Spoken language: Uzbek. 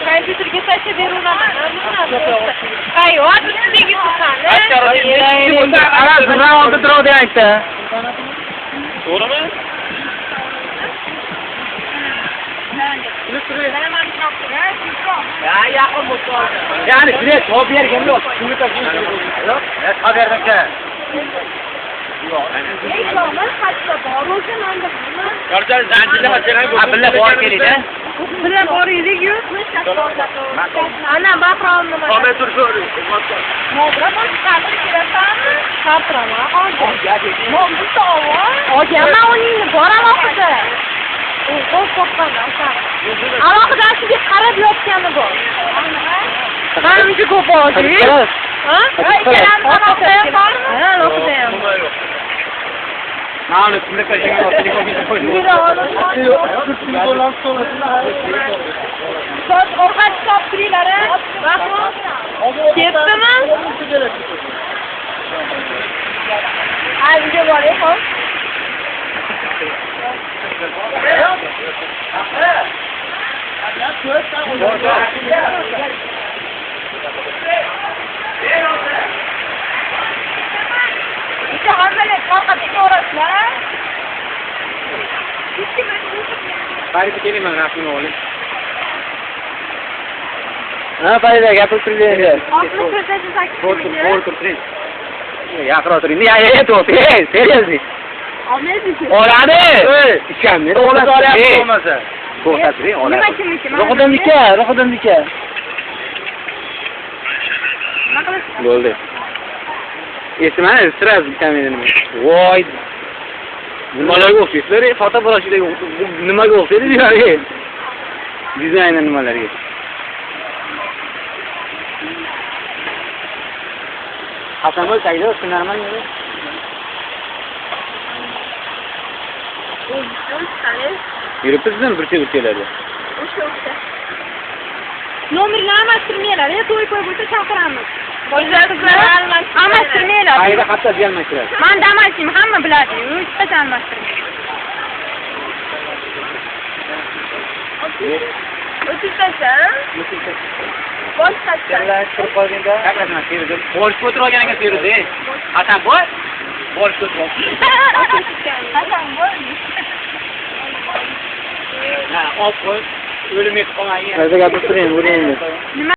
Kompyuterga tashlab beraveraman. Hayot, nega tursan? Ara, zirra oldi turadi aytdi. To'g'rimi? Ya yaqin bo'lsa. Ya'ni sizga javob bergan yo'q. Shuni yo'q. Javob bergan. Ey, komil xatda bor o'zi menda nima? Qarcha zanjirda masalan Ha, billa bor kerak-da. Billa bor edik-yu. Ana Bahrom nima? Komil tur shu. Nodira boshqa kelasanmi? Chaqiraman hozir. Bitta ovoz. Olganman uningni bor alohida. U qo'l qo'rqqan alohida shuga qarab yotgani bor. Manimcha ko'p oldik. Ha? Ikkalamiz alohida ham bormi? Ha, alohida ham. Mana kimlikka telefon qo'ydi. Soat ovqat topib turinglar, a? Bahrom. Ketdimi? Ha, uyga boray, xo'p. Bitta hammalar orqada ko'rasizlar. Farida keling, mana rasmini oling. Ha, Farida gapirib turing endi. 68 To'g'ri turing. Yaqinroq turing. Ya, ya, to'g'ri. Ey, seriously. Olmaysiz. Oladi. Ishkamni. To'g'ri olyapti bo'lmasa. To'xtab turing, oladi. Nima kimniki? Ruhidimniki, Ruhidimniki. Nima qilasiz? Bo'ldi. Esmani sразу kamera nima. Voy. Nimalarga o'xshaysizlar? Fotoapparatdagi nimaga o'xshaydi deylar? Dizayner nimalarga? Hasanboy tagida o'sha normal edi. Yuribsizmi burcha-burchalarda? O'sha. Nomerni almashtirmanglar, to'y qo'y bo'lsa chaqiramiz. Almashtirmanglar. Qayerda hatto almashtiradi. Men almashmayman, hamma biladi. Hech qachon almashtirmayman. O'tibsan? Boshqatdan. Turib qolganda, qaqasman Feruz. Borishga o'tirib ekan Feruz, ey. Hasanboy, borishga o'tirib. Hasanboy. Ha, olib qo'y. O'lim yetib qolmagan. Gapirib turing, bo'ling endi. Nima